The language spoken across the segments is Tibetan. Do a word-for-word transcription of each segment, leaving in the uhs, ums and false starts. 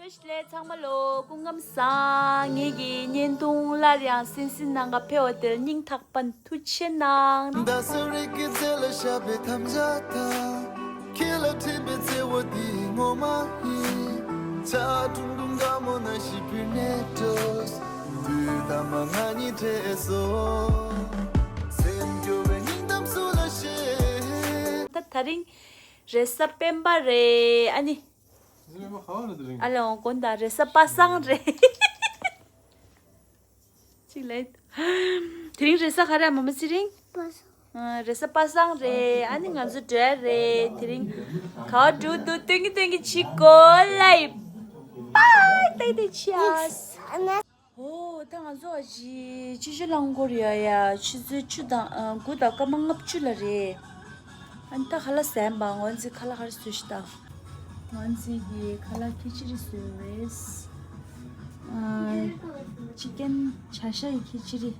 ལས་ཚང་མ་ལོ་སྐུ་ཁམས་བཟང་། ངེད་ཀྱི་བརྙན་ཐུང་སླར་ཡང་གསན་གཟིགས་གནང་ག་ཕེབས་པ་དེར་སྙིང་ཐག་པ་ཐུགས་རྗེ་གནང་། ད་ད་རིང་རེས་གཟའ་སྤེན་པ་རེད། ཨ་ནི། ཨ་ལོ་དགོན་དང་རེས་གཟའ་པ་སངས་རེད། གཅིག་ལ། དེ་རིང་རེས་གཟའ་ག་རེ་མ་མ་ཚེ་རིང་། ཨ། རེས་གཟའ་པ་སངས་རེད། ཨ་ནི་ང་ཚོ་འགྲོ་ཡ་རེད། དེ་རིང་ག་བ་འགྲོ་འདུག་སྟོན་གི་སྟོན་གི་ཕྱི་གོ་ལའི། པཱ་ཏའི་ཏའི་ཆི་ཨ། ཨོ་ད་ང་ཚོ་ཨ་ཅི་ཆུ་ཆུ་རླངས་འཁོར་ཡོད་ཡ། ཆུ་ཚོད་བཅུ་དང་ཨ་དགུ་དང་སྐར་མ་ལྔ་བཅུ་ལ་རེད། ཨ་ནི་ད་ཁ་ལག་ཟས་པ། ངོ་ཚིག་ཁ་ལག་ག་རེ་བཟོས་ཤི་ད། ང་ཚོས་ཀྱི་ཁ་ལག་ཁི་ཆི་རི་བཟོས་རེད། ཨ། ཅི་ཀན་བྱ་ཤ་ཡི་ཁི་ཆི་རི།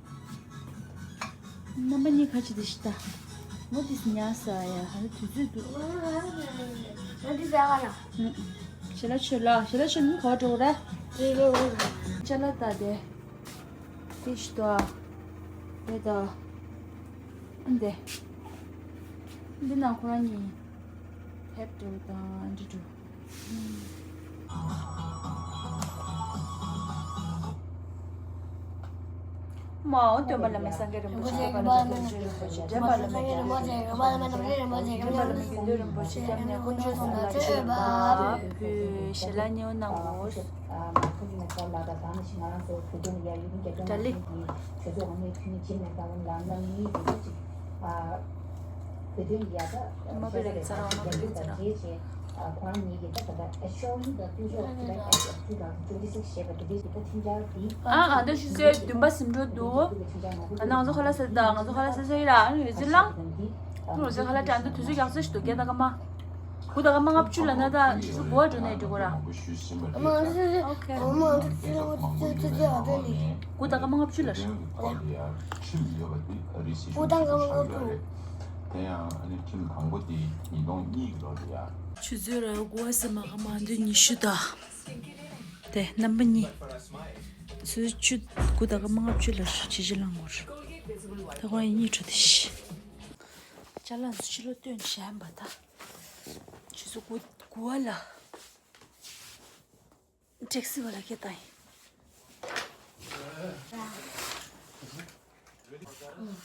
རྣམ་པ་གཉིས་ཁ་ཆི་དེ་ཤི་ད། མོ་དེ་སི་ཉ་ས་ཡ་ཧ་ལ་དུས་ཚོད་འདུག་ང་འདི་ཟ་ག་ལ། ཞེ་ལ་ཆོས་ལ་ཞེ་ལ་ཆོས་ནི་ག་འགྲོ་ར། དེ་རེད་འོ་ར། ཅ་ལ་ད་དེ། དེ་ཤི་ད། དེ་ད། ཨ་འདི། འདི་ནང་ཁོ་རང་གཉིས། ཕེབས་འགྲོ་དང་འདི་འགྲོ། མ་འོ་སྟོན་པ་བླ་མེད་སངས་རྒྱས་རིན་པོ་ཆེ། སྟོན་པ་བླ་མེད་རྒྱལ་བ་རིན་པོ་ཆེ། འདྲེན་པ་བླ་མེད་རྒྱལ་བ་རིན་པོ་ཆེ། འདྲེན་པ་བླ་མེད་རྒྱལ་བ་རིན་པོ་ཆེ། འདྲེན་པ་བླ་མེད་དགེ་འདུན་རིན་པོ་ཆེ། སྐྱབས་གནས་དཀོན་མཆོག་གསུམ་ལ་མཆོད་པ་ཕུལ། ཞལ་ལག་མཉེས་པོ་གནང་དགོས། ལ་ད་ད་ནི་ང་རང་ཚོ་བོད་དོན་ཡ་ཡུལ་མི་རྒྱ་ཁྱོན་ནང་བཞིན་གྱི་ཆོས་ཚོགས་དབུ་མའི་འཐུས་མི་འཇིགས་མེད་ལྟ་བུ་ལམ་ལམ་གཉིས་ཀྱི་ཚོགས་ཅིག་བོད་དོན་ཡ་ད་མ་པེ་རེག་ཚ་ར་མ་པེ་རེག་ཚ་ར་རེད་ཅེས་ཁོ་རང་གཉིས་ཀྱིས་ད་ད་ད་ཨེ་ཤོ་ཡི་ད་ཏུ་ཤོ་ཁི་ད་ཨེ་ཤོ་ཏུ་དང་ཅུ་ཏི་སིག་ཞེས་པ་དེ་འདྲའི་ད་ཁྲིམས་འཆར་དེ། ཨ་ཨ་ད་ཤི་སོའི་བདུན་པ་ཟིན་འགྲོ་འདུག་ཨ་ན་ང་ཚོ་ཁ་ལག་ཟ་ད་ང་ཚོ་ཁ་ལག་ཟ་ཟ་ཡི་ར། ཨ་ནི་ཡོད་ཚད་ལང་། ང་ཚོ་ཁ་ལག་དྲན་དུ་དུས་ཚོད་ཡག་ཚོད་ཞིག་འདུག་སྐད་ད་ཀ་མ། དགུ་དང་སྐར་མ་ལྔ་བཅུ་ལ་ན་ད་ཆུ་ཚོད་དགུ་པ་འགྲོ་ནས་འགྲོ་དགོས་ར། ཨོ་ཁེ། དགུ་དང་སྐར་མ་ལྔ་བཅུ་ལ་ར། དགུ་དང་སྐར་མ་ལྔ་བཅུ། ཆུ་ཚོད་ར་དགུ་པ་ཟེར་མ་ག་མ་འདི་ཉི་ཤུ་ད། དེ་རྣམ་པ་གཉིས། ཆུ་ཚོད་བཅུ། དགུ་དང་སྐར་མ་ལྔ་བཅུ་ལ་ཆུ་ཆུ་ལང་བར། ད་ཁོང་གཉིས་འགྲོ་དེ་ཤི། ཅ་ལག་ཕྱི་ལོགས་སྟོན་བྱས་པ་ད། ཆུ་ཚོད་དགུ་དགུ་པ་ལ། ཊེག་སི་བ་ལ་སྐད་བཏང་ཡིན།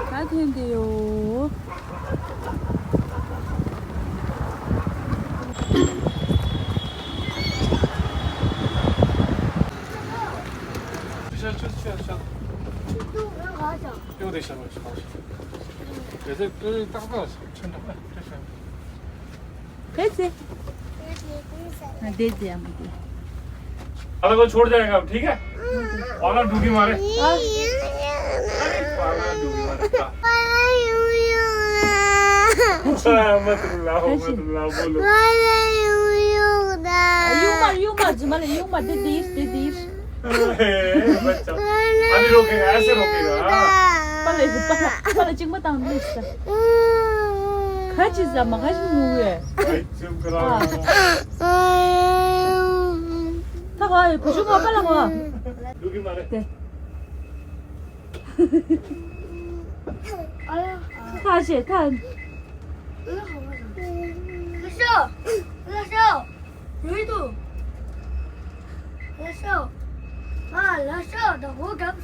ག་ཐོན་དེ་ཡོ། कैसे? हाँ, दे दे, हम दे। पाला को छोड़ जाएगा अब, ठीक है? पाला डुबकी मारे। हाँ। अरे, पाला डुबकी मारे। हाँ, मत रुलाओ, मत रुलाओ, बोलो। ཡོང་མ་ཡོང་མ་རྫུན་མ་ལ་ཡོང་མ་དེ་དེ་དེ་དེ། बच्चा। अभी रोकेगा, ऐसे रोकेगा, हाँ। པ་ལ་པ་ལ་པ་ལ་ཅིག་མ་བཏང་མི་ཤ། ཁ་ཅི་ཟ་མ་ཁ་ཅི་ངུ་བས། भाई, चुप कराओ। ད་ག་ཡི་བུ་ཆུང་མ་པ་ལ་མ། रुकी मारे। དེ། ཁ་ཤས་ད། ལ་ཤོ། ལ་ཤོ། ཡུལ་དུ། ལ་ཤོ། ཨ་ལ་ཤོ་ད་གོ་གབ།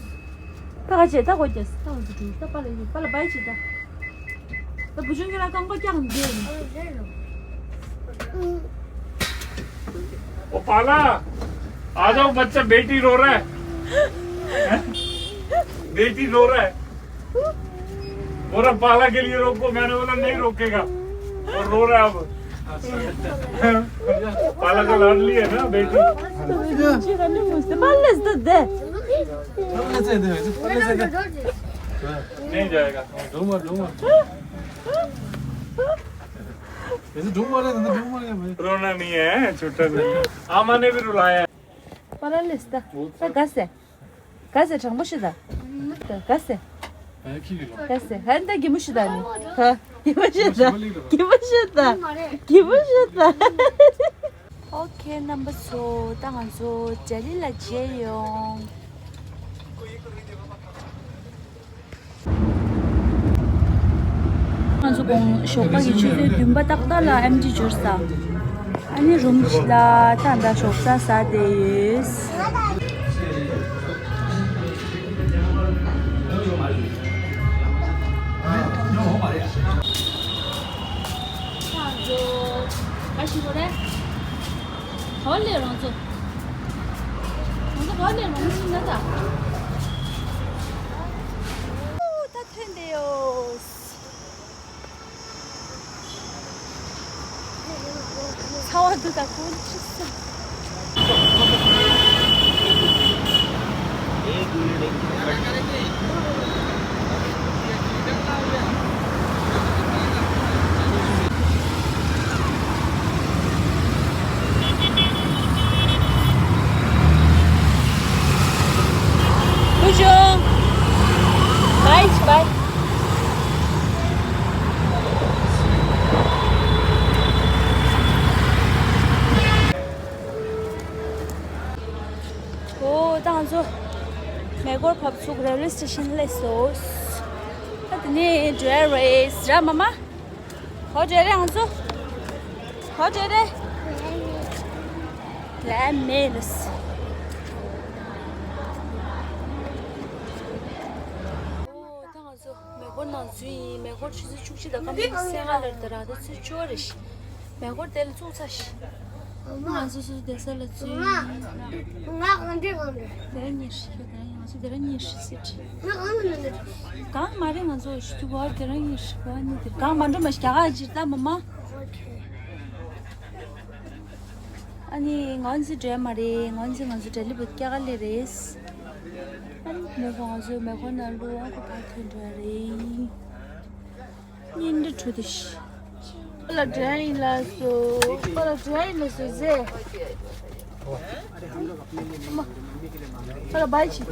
ད་ག་བྱེད་ད་གོ་རྒྱབ་ད་གོ་ཟི་ཀྲུ་ད་པ་ལ་ཡུལ་པ་ལ་བའི་བྱེད་ད། ད་བུ་ཆུང་ཁྱོད་ལ་རྐང་པ་བརྐྱངས་འདི། ओ पाला, आ जाओ बच्चा, बेटी रो रहा है। हैं? बेटी रो रहा है। बोला पाला के लिए रोको, मैंने बोला नहीं रोकेगा, और रो रहा है अब। पाला का लाडली है ना बेटी। नहीं जाएगा। रोना नहीं है, छोटा सा। आमा ने भी रुलाया है। पाला लेस्ता। ད་ག་ཟེ། ག་ཟེ་དྲང་པོ་ཤོད་ད། ག་ཟེ། ད་ཟེར་ཧན་ད་གི་མུ་ཤི་ད་ནི། ཧ། གི་མུ་ཤི་ད། གི་མུ་ཤི་ད། གི་མུ་ཤི་ད། ཨོ་ཁེ་རྣམ་པ་ཚོ། ད་ང་ཚོ་ལྡི་ལི་ལ་མཇལ་ཡོང་། ང་ཚོ་དགོང་ཞོགས་པ་གི་ཆུ་ཚོད་བདུན་པ་ཏག་ཏག་ལ་ཨེམ་ཆི་འབྱོར་ས། ཨ་ནི་རུམ་ལ་ད་ད་ཞོགས་ས་ཟ་བསྡད་ཡོད། ང་ཚོ་ག་ཞིག་གོ་རེད། ག་བ་ལས་རང་ཚོ། ང་ཚོ་ག་བ་ལས་རང་ཚོ་ན་ད། ད་ཐོན་བསྡད་ཡོད། ཚ་བ་འདུག་ད་ཀུན་ཆི་སོང་། བུ་ཆུང་། བའི་བའི། ཨོ་ད་ང་ཚོ་མེ་འཁོར་བབས་ཚུགས་རེལ་ཝེ་སི་ཊེ་ཤན་སླེབས་སོང་། ད་དེ་ནས་འགྲོ་ཡ་རེད་ཟེར་མ་མ། ག་བ་འགྲོ་རེད་ང་ཚོ། ག་བ་འགྲོ་རེད། ལ་མེ་ལ་སི། ཨོ་ད་ང་ཚོ་མེ་འཁོར་ནང་འཛུལ་ཡིན། མེ་འཁོར་ཆུ་ཚོད་བཅུ་གཅིག་དང་སྐར་མ་ཉི་ཤུ་རྩ་ལྔ་ལ་རེད། ད་རང་ད་ཚོད་བཅུ་པ་རེད་ཤི། མེ་འཁོར་དེ་ལ་བཙུགས་ཚར་ཤི། ང་ཚོ་སོ་སོ་བསྡད་ས་ལ་འཛུལ་ཡིན། ང་གང་འདྲ་གང་འདྲ། དེ་ར་ཉི་ཤུ་ཞིག་ཡོད། ད་ང་ཚོ་དེ་ར་ཉི་ཤུ་ཞིག་ཟེར། ང་གང་ལ་འདྲ། གང་མ་རེད། ང་ཚོ་ཞུ་དུ་བ་དེ་ར་ཉི་ཤུ་བ་ནི་དེ་གང་མ་འགྲོ་མ་ཞིག་རྒྱ་གར་ཅིག་ལྟ་མ་མ། ཨ་ནི་ང་ཚོ་འགྲོ་ཡ་མ་རེད། ང་ཚོ་ང་ཚོ་འབྲས་ལི་བུ་སྐྱ་ག་ལེ་རེད། ཨ་ནི་མོ་ག་ང་ཚོ་མེ་འཁོར་ནང་ལོ་ཨ་ཁོ་ཕར་ཐོན་འགྲོ་ཡ་རེད། གཉེན་འདྲ་གྲོ་དེ་ཤི། པ་ལ་འགྲོ་ཡིན་ལ་སོ། པ་ལ་འགྲོ་ཡིན་ལ་སོ་ཟེ། པ་ལ་བའི་ཆི།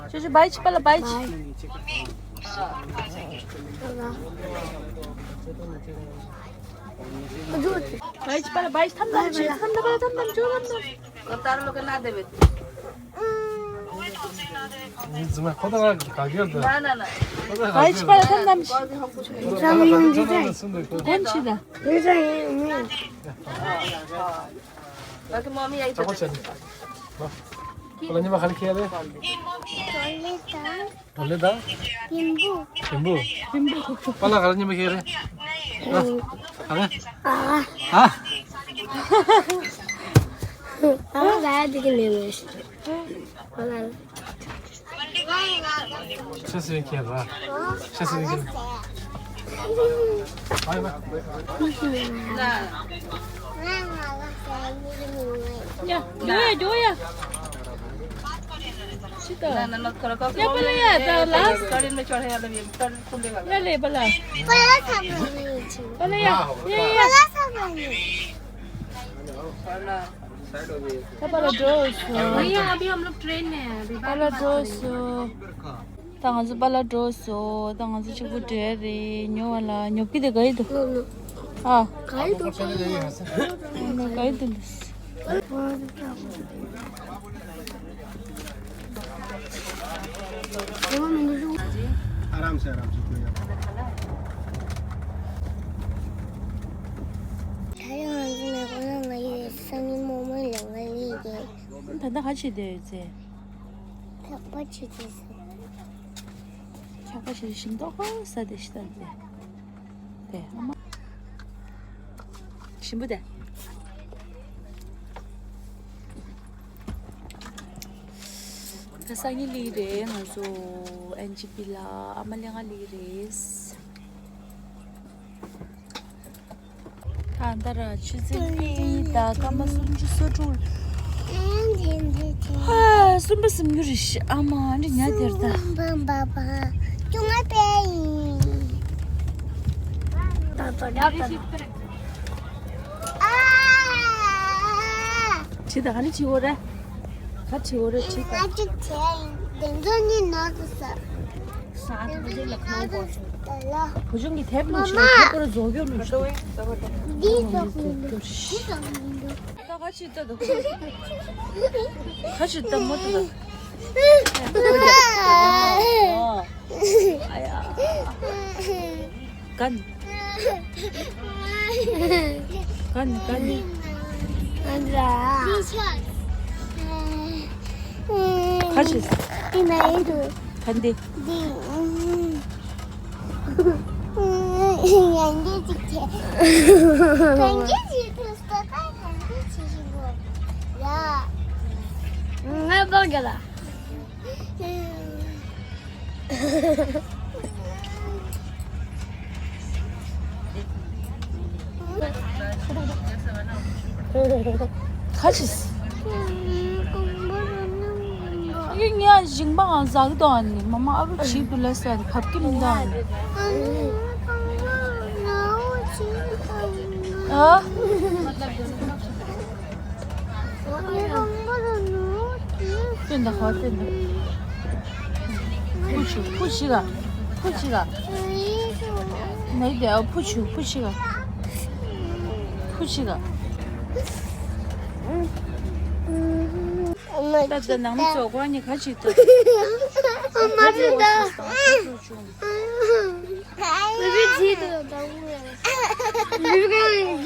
ཅོ་ཅོ་བའི་ཆི། པ་ལ་བའི་ཆི། བའི་ཆི། པ་ལ་བའི་ཆི། ཐམ་ཐམ་ཆི། ཐམ་ཐམ། པ་ལ་ཐམ་ཐམ་ཆོ། ཐམ་ཐམ། ཁོ་ལྟར་ལོ་ག་ན་དེ་བེད། ཁོ་ད་ག་གེ་ད། ན་ན་ན། ཁོ་ད་ག་གེ་ད། ཁོ་ད་ག་གེ་ད། ཁོ་ད་ག་གེ་ད། ཁོ་ད་ག་གེ་ད། ཁོ་ད་ག་གེ་ད། ཨ་ལེ་ད། ཡིན་པོ། ཡིན་པོ། པ་ལ་ག་རེ་ཉི་མ་ཁེ་རེ། ཨ། ཨ། ཨ། ཨ་ག་ཡ་དེ་གི་ནས་མེད། པ་ལ། ཤ་སི་ཁེ་ར། ཤ་སི་ཁེ་ར། ཨ་ཡ་མ། ཡ། ཡ། ཡ། ཡ། ཡ། ཡ། པ་ལ་ཡ། ད་ལ་སི་ཊི། ཡ་ལེ་པ་ལ། པ་ལ་ཡ། ཡ་ཡ། ད་པ་ལ་འགྲོ་སོང་། भैया अभी हम लोग ट्रेन में हैं। अभी པ་ལ་འགྲོ་སོང་། ད་ང་ཚོ་པ་ལ་འགྲོ་སོང་། ད་ང་ཚོ་གཅིག་པུ་འགྲོ་ཡ་རེད། ཉོ་བ་ལ་ཉོ་གི་དེ་ག་ཡི་འདུག་ཨ། ག་ཡི་འདུག་ག་ཡི་འདུག आराम से, आराम से, कोई बात नहीं। ད་ཡང་ང་ཚོ་མེ་འཁོར་ནང་ང་ཡོད། སང་ཉིན་མོག་མོག་ལས་ང་ཡོད་ཀྱི། ད་ལྟ་ག་བྱེད་བསྡད་ཡོད་ཚེ། ལག་པ་བྱེད་བསྡད་ཟེར། ཆག་པ་ཞིག་ཞིམ་མདོག་ཁ་ས་དེ་ཞིག་ལྟ་དེ། དེ་ཨ་མ། ཞིམ་པོ་དེ། ད་སང་ཉིན་ལི་རེད། ང་ཚོ་ཨན་ཇི་པི་ལ་ཨ་མ་ལེ་ང་ལི་རེད། ད་ལྟ་ར་ཆུ་ཚོད་གཉིས་དང་སྐར་མ་སུམ་ཅུ་སོ་དྲུག་ཧ། སུམ་པ་སུམ་རྒྱུ་རེད་ཤི། ཨ་མ་འདི་ཉལ་དེར་ད། སུམ་པ་པ་ཅུང་ང་པེ་ཡིན། ད་ད་ད་ད། ཨ། ཆི་ད་ག་ནི་ཆི་འོ་ར། ག་ཆི་འོ་ར་ཆི་ད། ང་ཅིག་ཆེ་ཡིན། དེ་ཚོ་གཉིས་ནོར་དུ་ས། བུ་ཆུང་གི་དེབ་ལོས་ཤིག་དེབ་པོ་ར་བཟོ་རྒྱུ་ལོས་ཤིག་འདི་བཟོ་གི་འདུག་འདི་བཟོ་གི་འདུག་ད་ག་ཅི་ལྟ་འདུག་ག་ཅི་ལྟ་མོ་འདུག་ཨ་ཡ། གན། གན་གན། ག་ཅི། ཨི་མ་ཨི་རུ། གན་དེ། འདི། ཡང་འདི་ཅིག་བྱས། གན་གི་ཅིག་ཏུ་ས་ཀ་གན་གི་ཅིག་ཞིག་གོ། ཡ། ང་པར་ག་ལ། ཁ་ཅིག་ཡིན་ཡང་ཞིང་པའང་ཟག་དོ་ཨ་ནི་མ་མ་ཨ་བུ་བྱིས་དུ་ལ་ས་ནི་བབ་ཀྱི་མི་འདུག་ཨ་ནི། ཨ། སྟོན་དང་ཧོ་སྟོན་དང་། ཕུ་ཆུ་ཕུ་ཆི་ག་ཕུ་ཆི་ག་ནས་དེ་ཕུ་ཆུ་ཕུ་ཆི་ག་ཕུ་ཆི་ག་ད་ད་ནང་མི་ཚོ་ཁོ་གཉིས་ག་ཅིག་ད། མ་རེད་ད། མི་བུ་ཇི་དུ་ད་བུ་རེད། མི་བུ་ག་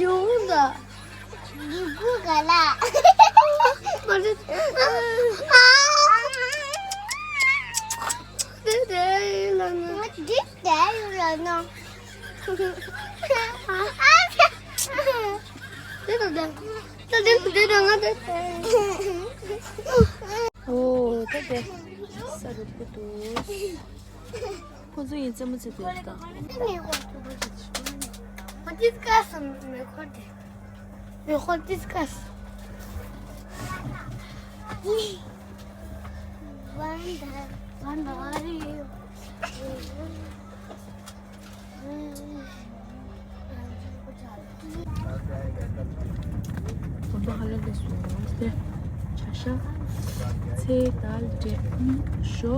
ཡོང་ད། ཡི་གུ་ག་ལ། མ་རེད། དེ་དེ་ལ་ན། འདི་དེ་ལ་ན། དེ་དང་དེ། ད་དེ་དེ་དང་ང་དེ། ཨོ་ད་དེ། ས་རུབ་ཀྱི་འདུག་ཁོ་ཚོ་ཡིན་རྩེད་མོ་རྩེ་དུས་ད། What is gas? Mejor discuss. Wanda. Wanda, are you? བོད་པ་ཧ་ལས་པའི་སོ་སྟེ། བྱ་ཤ། ཚལ་དང་འབྲས་ཞོ།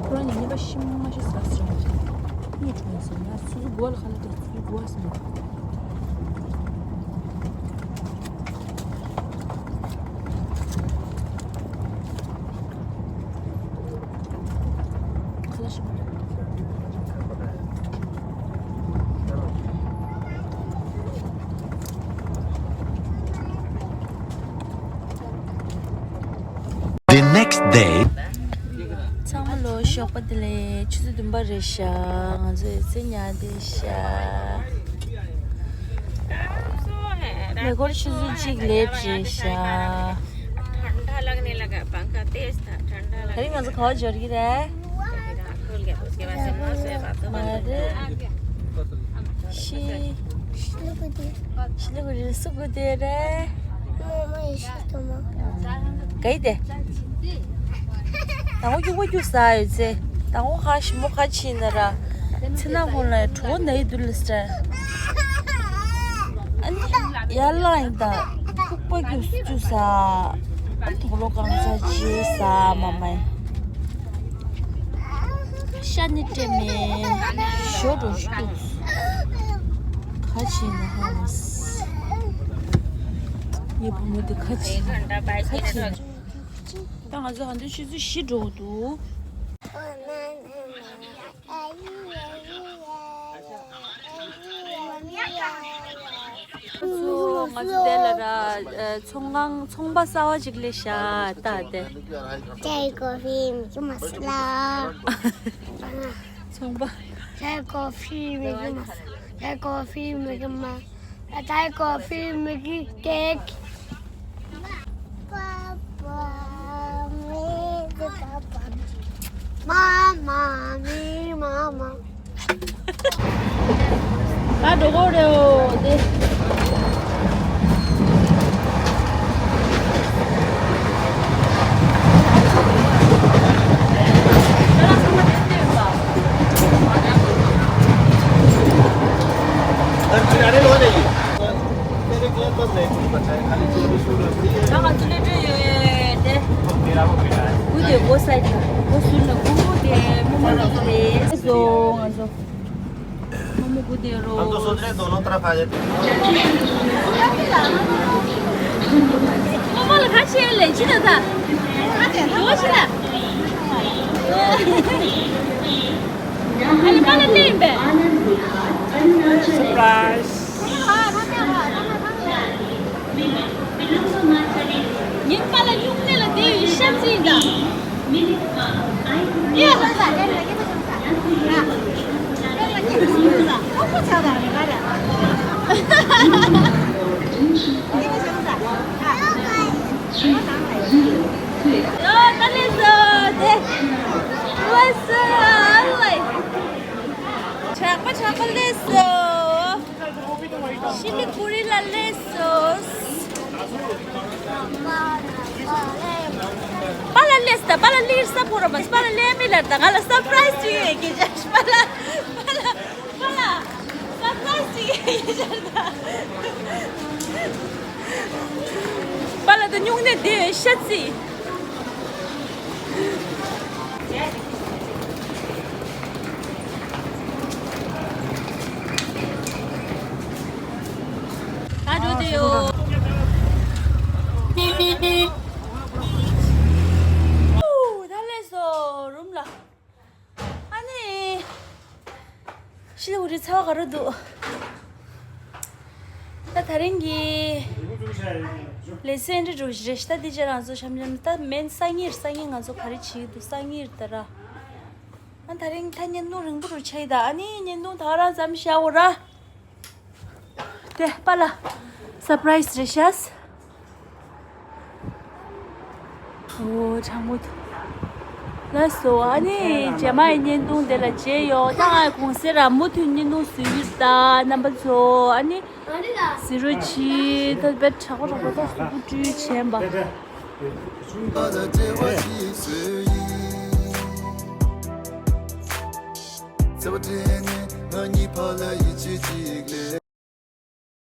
ཁོ་རང་ཉིད་གཉིས་པ་ཤི་མ་ཤི་ཟ་ཟེར་བ་ཅིག་གཉིད་བྲོ་ཡིན་ཟེར་ན་སོ་སོ་དགུ་པ་ལ་ཁ་ལ་བསྡད་སོ་སོ་དགུ་པ་ཟེར་ན། ཁ་ལ་ཤི་མ་རེད། The next day. ཚང་མ་ལོ་ཞོགས་པ་བདེ་ལེགས། ཆུ་ཚོད་བདུན་པ་རེད་ཤག་ང་ཚོ་ཡོད་ཚད་ཉལ་བསྡད་ཤག་མེ་འཁོར་ཆུ་ཚོད་གཅིག་སླེབས་རེད་ཤག ठंडा लगने लगा, पंखा तेज था, ठंडा लगा। ད་རིང་ང་ཚོ་ག་པར་འབྱོར་གྱི་རེད། खुल गया, उसके बाद से मस्त है, बात तो बंद हो गया। ཤི། ཤི་ལ་གོ་དེ། ཤི་ལ་གོ་དེ་སུ་གོ་དེ་རེད། མོ་མོ་ཡི་ཤི་དོ་མོ། ག་ཡི་དེ། དང་པོ་རྒྱུག་པ་རྒྱུག་ས་ཡོད་ཚེ། དང་པོ་ཁ་ཞི་མོ་ཁ་ཕྱིན་ན་ར། ཚེ་ན་ཁོང་ལ་གྲོ་ན་ཡི་དུ་ལ་སྲ། ཨ་ནི་ཡར་ལངས་ཡིན་ད། ཐུག་པ་རྒྱུག་རྒྱུག་ས། ཨ་ནི་དོག་ལོ་གང་ས་ཅི་ས་མ་མ་ཡི། ཤ་ནི་སྤྲད་མེད། ཞོ་འགྲོ་ཞུ། ཁ་ཕྱིན་ན་ཧ་མ་སི། ངའི་བུ་མོ་དེ་ཁ་ཕྱིན། ཁ་ཕྱིན། ད་ང་ཚོ་ཧ་འདི་ཆུ་ཚོད་བཞི་འགྲོ་འདུག་ཚོ་ང་ཚོ་དེ་ལ་ར་ཚོང་ཁང་ཚོང་པ་གསར་བ་ཅིག་སླེབས་ཤག་ད་དེ། ཅའི་ཀོ་ཧྥི་མི་གི་མ་སི་ལ། ཚོང་པ། ཅའི་ཀོ་ཧྥི་མི་གི་མ་སི། ཅའི་ཀོ་ཧྥི་མི་གི་མ། ཅའི་ཀོ་ཧྥི་མི་གི་ཀེག Papa, me the papa. Mama, me mama. ད་འགྲོ་གི་རེད་འོ་དེ། ད་ང་ཚོ་སླེབས་གྲབས་ཡོད་དེ། ཀུ་དེ་སྒོ་སའི་སྒོ་ཟུར་ལ་ཀུ་དེ་མོ་མོ་ལ་རེད། སོང་ང་ཚོ། མོ་མོ་ཀུ་དེ་རོ། हम तो सोच रहे हैं दोनों तरफ आ जाते हैं। མོ་མོ་ལ་ཁ་ཤས་ལས་ཅི་ད་ད། ཡོ་ཤི་ལ། ཨ་ལ་པ་ལ་ལེན་པས། Surprise. ཉིན་པ་ལ་སྨྱུང་གནས་ལ་བསྡད་ཡོད་ཤ་ཚིག་དང་། ཡ། ཡོ་ད་ལེ་སོ་དེ། ལེ་སོ་ཨ་ལེ། ཆག་པ་ཆག་པ་ལེ་སོ། ཤི་ལི་ཀུ་རི་ལ་ལེ་སོ། པ་ལ་ལེ་སོ་ད། པ་ལ་ལེ་སོ་ད། པ་ལ་ལེ་སོ་ཕོ་ར་མ་སོ། པ་ལ་ལེ་མི་ལ་ད། ང་ལ་སར་པ་རའི་སི་ཅིག་ཡོད་ཀྱི་ཅག་པ་ལ། པ་ལ། པ་ལ་སར་པ་རའི་སི་ཅིག་ཡོད་ཀྱི་ཅག་ད། པ་ལ་ད་སྨྱུང་གནས་བསྡད་ཡོད་ཤ་ཚིག་ད་འགྲོ་དེ་ཡོད། ཨུ། ད་ལེ་སོ་རུམ་ལ། ཨ་ནི། ཤི་ལ་འུ་རི་ཚ་བ་ག་རུ་འདུག་ད་ད་རིང་གི་ལེ་ཚན་འདི་འགྲོ་བཞིན་རེད་ཤག་ད་འདི་རྗེས་ང་ཚོ་འཆམ་འཆམ་ད་མེན་སང་ཉིན་སང་ཉིན་ང་ཚོ་ག་རེ་བྱེད་ཀྱི་འདུག་སང་ཉིན་ད་ར། ཨ་ད་རིང་ད་བརྙན་ཐུང་རིང་པོ་རུ་ཆགས་ཡི་ད། ཨ་ནི་བརྙན་ཐུང་ད་རང་ཙམ་བཞག་འོ་ར། དེ་པ་ལ་སར་པ་རའི་སི་རེད་ཤག་ཨོ་གྲང་མོ་འདུག་ལགས་སོ། ཨ་ནི་རྗེས་མ་ཡི་བརྙན་ཐུང་དེ་ལ་མཇལ་ཡོང་། ད་ང་གུང་སེང་ར་མུ་མཐུད་བརྙན་ཐུང་བཟོ་གི་ཡོད་ད། རྣམ་པ་ཚོ་ཨ་ནི་གཟིགས་རོགས་གྱིས། ད་དཔེ་དྲག་པོ་དྲག་པོ་ད་གཟུགས་པོ་བཀྲུས་བྱས་པ།